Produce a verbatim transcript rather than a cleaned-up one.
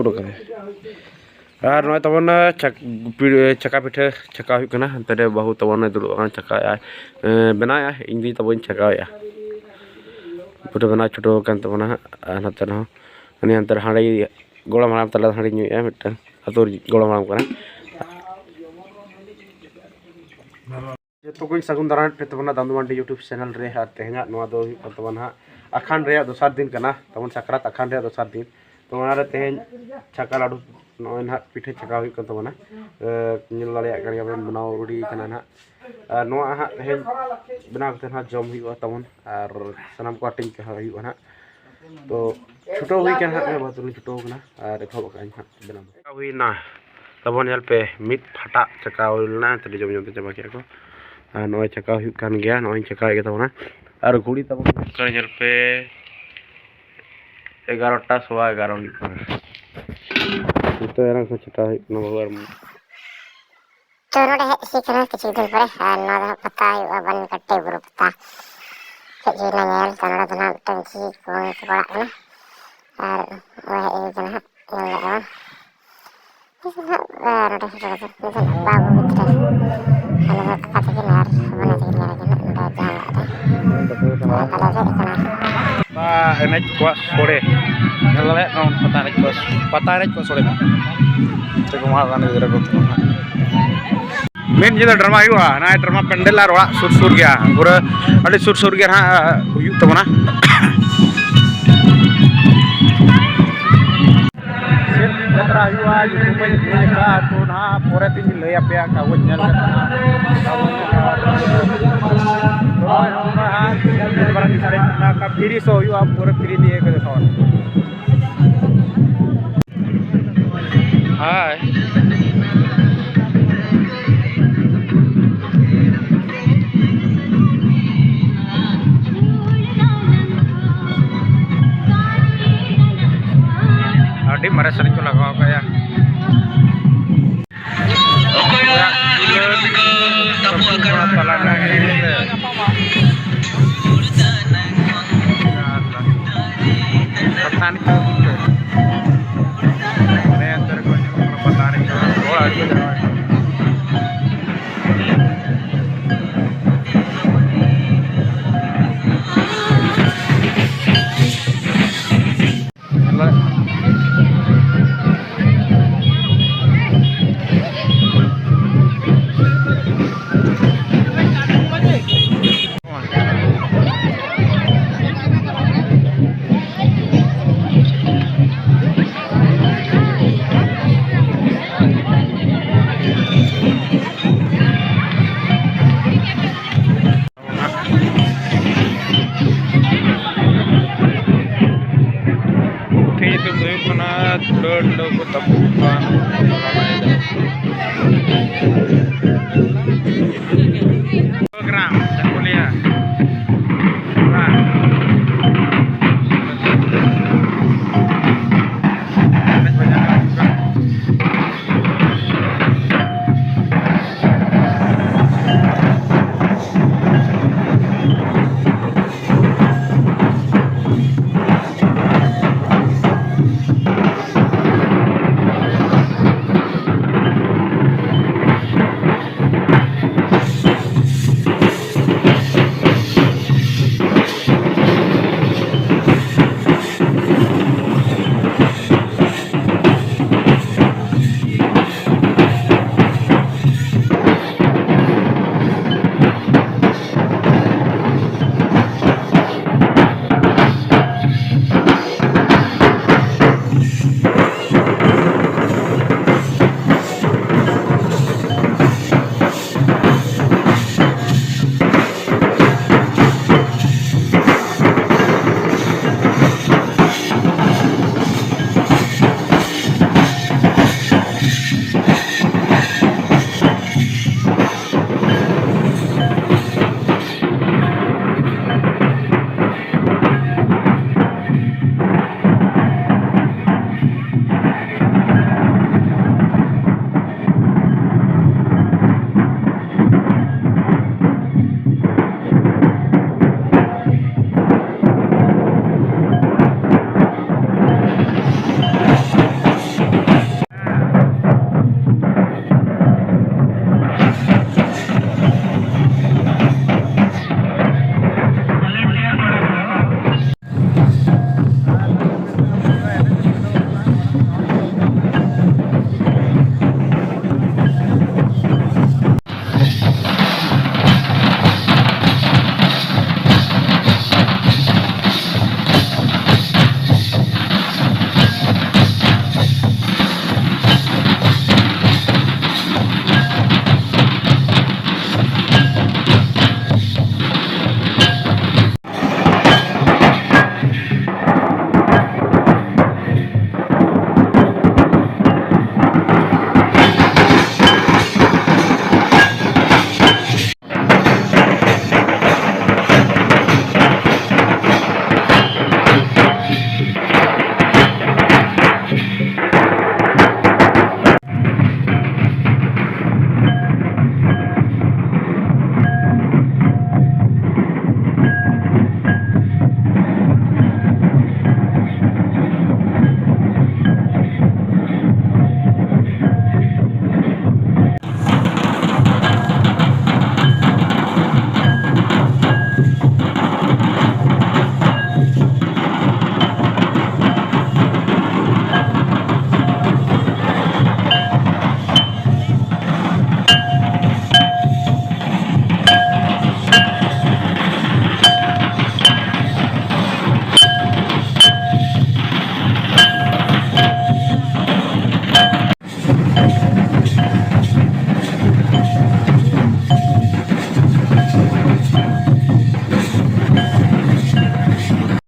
ᱩᱰᱩᱠ ᱠᱟᱫᱟᱭ᱾ ᱟᱨ ᱱᱚᱜᱼᱚᱭ ᱛᱟᱵᱚᱱ, ᱪᱟᱠ-, ᱯᱤ-, ᱪᱟᱠᱟ ᱯᱤᱴᱷᱟᱹ ᱪᱷᱟᱠᱟᱣ ᱦᱩᱭᱩᱜ ᱠᱟᱱᱟ᱾ ᱦᱟᱱᱛᱮ ᱨᱮ ᱵᱟᱹᱦᱩ ᱛᱟᱵᱚᱱᱮ ᱫᱩᱲᱩᱵ ᱟᱠᱟᱱᱟ, ᱪᱷᱟᱠᱟᱣᱮᱫᱼᱟᱭ, ᱮᱸ, ᱵᱮᱱᱟᱣᱮᱫᱼᱟᱭ, ᱤᱧ ᱫᱚ ᱛᱟᱵᱚᱧ ᱪᱷᱟᱠᱟᱣᱮᱫᱼᱟ᱾ ᱯᱤᱴᱷᱟᱹ ᱵᱮᱱᱟᱣ ᱪᱷᱩᱴᱟᱹᱣ ᱟᱠᱟᱱ ᱛᱟᱵᱚᱱᱟ ᱦᱟᱸᱜ᱾ ᱟᱨ ᱱᱚᱛᱮ ᱨᱮᱦᱚᱸ ᱩᱱᱤ ᱦᱟᱱᱛᱮ ᱨᱮ ᱦᱟᱺᱰᱤ, ᱜᱚᱲᱚᱢ ᱦᱟᱲᱟᱢ ᱛᱟᱞᱮ ᱫᱚ ᱦᱟᱺᱰᱤ ᱧᱩᱭᱮᱫᱼᱟ, ᱢᱤᱫᱴᱟᱝ ᱟᱹᱛᱩ ᱨᱤᱡ ᱜᱚᱲᱚᱢ ᱦᱟᱲᱟᱢ ᱠᱟᱱᱟ᱾ ᱡᱚᱛᱚ ᱠᱚᱧ ᱥᱟᱹᱜᱩᱱ ᱫᱟᱨᱟᱢᱮᱫ ᱯᱮ ᱛᱟᱵᱚᱱᱟ ᱫᱟᱢᱫᱩ ᱢᱟᱱᱰᱤ YouTube channel ᱨᱮ᱾ ᱟᱨ ᱛᱮᱦᱮᱧᱟᱜ ᱱᱚᱣᱟ ᱫᱚ ᱦᱩᱭᱩᱜ ᱠᱟᱱ ᱛᱟᱵᱚᱱᱟ ᱦᱟᱸᱜ ᱟᱠᱷᱟᱱ ᱨᱮᱭᱟᱜ ᱫᱚᱥᱟᱨ ᱫᱤᱱ ᱠᱟᱱᱟ ᱛᱟᱵᱚᱱ, ᱥᱟᱠᱨᱟᱛ ᱟᱠᱷᱟᱱ ᱨᱮᱭᱟᱜ ᱫᱚᱥᱟᱨ ᱫᱤᱱ᱾ ᱛᱚ ᱚᱱᱟᱨᱮ ᱛᱮᱦᱮᱧ ᱪᱷᱟᱠᱟ ᱞᱟᱹᱰᱩ, ᱱᱚᱜᱼᱚᱭ ᱱᱟᱦᱟᱜ ᱯᱤᱴᱷᱟᱹ ᱪᱷᱟᱠᱟᱣ ᱦᱩᱭᱩᱜ ᱠᱟᱱ ᱛᱟᱵᱚᱱᱟ᱾ ᱮ, ᱧᱮᱞ ᱫᱟᱲᱮᱭᱟᱜ ᱠᱟᱱ ᱜᱮᱭᱟᱵᱚᱱ, ᱵᱮᱱᱟᱣ ᱨᱮᱰᱤ ᱠᱟᱱᱟ ᱱᱟᱦᱟᱜ᱾ ᱟᱨ ᱱᱚᱣᱟ ᱦᱟᱸᱜ ᱛᱮᱦᱮᱧ ᱵᱮᱱᱟᱣ ᱠᱟᱛᱮ ᱱᱟᱦᱟᱜ ᱡᱚᱢ ᱦᱩᱭᱩᱜᱼᱟ ᱛᱟᱵᱚᱱ, ᱟᱨ ᱥᱟᱱᱟᱢ ᱠᱚ ᱦᱟᱹᱴᱤᱧ ᱠᱟᱜ ᱦᱩᱭᱩᱜᱼᱟ ᱱᱟᱦᱟᱜ᱾ ᱛᱚ ᱪᱷᱩᱴᱟᱹᱣ ᱦᱩᱭ ᱠᱟᱱᱟ ᱦᱟᱸᱜ, ᱱᱚᱜᱼᱚᱭ ᱵᱟᱹᱦᱩ ᱛᱟᱹᱞᱤᱧ ᱪᱷᱩᱴᱟᱹᱣ ᱠᱟᱱᱟ ᱟᱨ ᱮᱛᱚᱦᱚᱵ ᱟᱠᱟᱫ ᱟᱹᱧ ᱦᱟᱸᱜ ᱵᱮᱱᱟᱣ ᱫᱚ᱾ ᱦᱩᱭᱱᱟ ᱛᱟᱵᱚᱱ, ᱧᱮᱞ ᱯᱮ, ᱢᱤᱫ ᱯᱷᱟᱴᱟᱜ ᱪᱷᱟᱠᱟᱣ ᱦᱩᱭ ᱞᱮᱱᱟ, ᱮᱱᱛᱮ ᱡᱚᱢ ᱡᱚᱢ ᱛᱮ ᱪᱟᱵᱟ ᱠᱮᱫᱼᱟ ᱠᱚ᱾ ᱟᱨ ᱱᱚᱜᱼᱚᱭ ᱪᱷᱟᱠᱟᱣ ᱦᱩᱭᱩᱜ ᱠᱟᱱ ᱜᱮᱭᱟ, ᱱᱚᱜᱼᱚᱭ ᱪᱷᱟᱠᱟᱣᱮᱫ ᱜᱮ ᱛᱟᱵᱚᱱᱟ᱾ ᱟᱨ ᱜᱷᱩᱲᱤ ᱛᱟᱵᱚᱱ ᱦᱩᱭᱩᱜ ᱠᱟᱱᱟ, ᱧᱮᱞ ᱯᱮ, ᱮᱜᱟᱨᱚᱴᱟ ᱥᱚᱣᱟ ᱮᱜᱟᱨᱚ ᱦᱩᱭᱩᱜ ᱠᱟᱱᱟ᱾ ᱱᱤᱛᱚᱜ ᱮᱱᱟᱝ ᱠᱷᱚᱱ ᱪᱷᱟᱠᱟᱣ ᱦᱩᱭᱩᱜ ᱠᱟᱱᱟ ᱵᱟᱹᱦᱩ ᱟᱨ ᱛᱚ ᱱᱚᱰᱮ ᱦᱮᱡ ᱦᱩᱭ ᱠᱟᱱᱟ ᱠᱤᱪᱷᱩ ᱫᱤᱱ ᱯᱚᱨᱮ, ᱟᱨ ᱱᱚᱣᱟ ᱫᱚ ᱦᱟᱸᱜ ᱯᱟᱛᱟ ᱦᱩᱭᱩᱜᱼᱟ ᱵᱟᱱᱠᱟᱴᱮ ᱵᱩᱨᱩ ᱯᱟᱛᱟ᱾ ᱦᱮᱡ ᱦᱩᱭᱱᱟ ᱧᱮᱞ, ᱛᱚ ᱱᱚᱰᱮ ᱫᱚ ᱦᱟᱸᱜ ᱢᱤᱫᱴᱟᱝ ᱡᱷᱤ ᱠᱚ ᱠᱚ ᱚᱲᱟᱜ ᱠᱟᱱᱟ᱾ ᱟᱨ ᱱᱚᱜᱼᱚᱭ ᱦᱮᱡ ᱦᱩᱭ ᱠᱟᱱᱟ ᱦᱟᱸᱜ, ᱧᱮᱞ ᱞᱮᱜᱼᱟ ᱵᱚᱱ᱾ ᱱᱤᱛᱚᱜ ᱦᱟᱸᱜ, ᱟᱨ ᱱᱚᱰᱮ ᱥᱮᱴᱮᱨ ᱠᱟᱛᱮ ᱱᱤᱛᱚᱜ ᱦᱟᱸᱜ ᱵᱟᱹᱵᱩ ᱜᱤᱫᱽᱨᱟᱹ ᱟᱞᱮ ᱫᱚ ᱠᱟᱠᱟ ᱛᱟᱹᱠᱤᱱ ᱟᱨ ᱵᱚᱱᱟ ᱛᱟᱹᱠᱤᱱ ᱧᱮᱞ ᱠᱤᱱ ᱦᱟᱸᱜ ᱱᱚᱰᱮ ᱡᱟᱦᱟᱸ ᱚᱲᱟᱜ ᱨᱮ᱾ ᱟᱨ ᱛᱟᱦᱞᱮ ᱪᱮᱫ ᱠᱟᱱᱟ? ᱯᱟᱛᱟ ᱮᱱᱮᱡ ᱠᱚᱣᱟᱜ ᱥᱚᱲᱮ ᱧᱮᱞ ᱫᱟᱲᱮᱭᱟᱜ ᱠᱟᱱᱟ ᱵᱚᱱ, ᱯᱟᱛᱟ ᱮᱱᱮᱡ ᱠᱚᱣᱟᱜ, ᱯᱟᱛᱟ ᱮᱱᱮᱡ ᱠᱚᱣᱟᱜ ᱥᱚᱲᱮ ᱠᱟᱱᱟ᱾ ᱪᱮᱫ ᱠᱚ ᱮᱢᱟᱣᱟᱫ ᱠᱟᱱᱟ ᱜᱤᱫᱽᱨᱟᱹ ᱠᱚ ᱛᱟᱵᱚᱱ ᱦᱟᱸᱜ᱾ ᱢᱤᱫ ᱧᱤᱫᱟᱹ ᱰᱨᱟᱢᱟ ᱦᱩᱭᱩᱜᱼᱟ, ᱱᱚᱜᱼᱚᱭ ᱰᱨᱟᱢᱟ ᱯᱮᱱᱰᱮᱞ ᱟᱨ ᱚᱲᱟᱜ ᱥᱩᱨ ᱥᱩᱨ ᱜᱮᱭᱟ, ᱯᱩᱨᱟᱹ ᱟᱹᱰᱤ ᱥᱩᱨ ᱥᱩᱨ ᱜᱮ ᱱᱟᱦᱟᱜ ᱦᱩᱭᱩᱜ ᱛᱟᱵᱚᱱᱟ᱾ ᱪᱮᱫ ᱡᱟᱛᱨᱟ ᱦᱩᱭᱩᱜᱼᱟ ᱧᱩᱛᱩᱢ ᱵᱟᱹᱧ ᱞᱟᱹᱭ ᱟᱠᱟᱫᱼᱟ, ᱛᱚ ᱱᱟᱦᱟᱜ ᱯᱚᱨᱮ ᱛᱤᱧ ᱞᱟᱹᱭ ᱟᱯᱮᱭᱟ, ᱠᱟᱜᱚᱡᱽ ᱧᱮᱞ ᱠᱟᱛᱮ ᱱᱟᱦᱟᱜ᱾ ᱛᱚ ᱱᱚᱜᱼᱚᱭ ᱱᱚᱝᱠᱟ ᱦᱟᱸᱜ ᱧᱮᱞ ᱵᱟᱲᱟ ᱠᱮᱫ ᱯᱮ, ᱚᱱᱟ ᱯᱷᱨᱤ ᱥᱳ ᱦᱩᱭᱩᱜᱼᱟ, ᱯᱩᱨᱟᱹ ᱯᱷᱨᱤ ᱫᱤᱭᱮ ᱠᱚ ᱡᱚᱛᱚ ᱦᱚᱲ᱾ ᱦᱳᱭ᱾ ᱟᱹᱰᱤ ᱢᱟᱨᱮ ᱥᱮᱨᱮᱧ ᱠᱚ ᱞᱟᱜᱟᱣ ᱟᱠᱟᱫᱼᱟ᱾ ᱦᱚᱲ ᱟᱹᱰᱤ ᱠᱚ ᱡᱟᱣᱨᱟᱜ ᱠᱟᱱᱟ᱾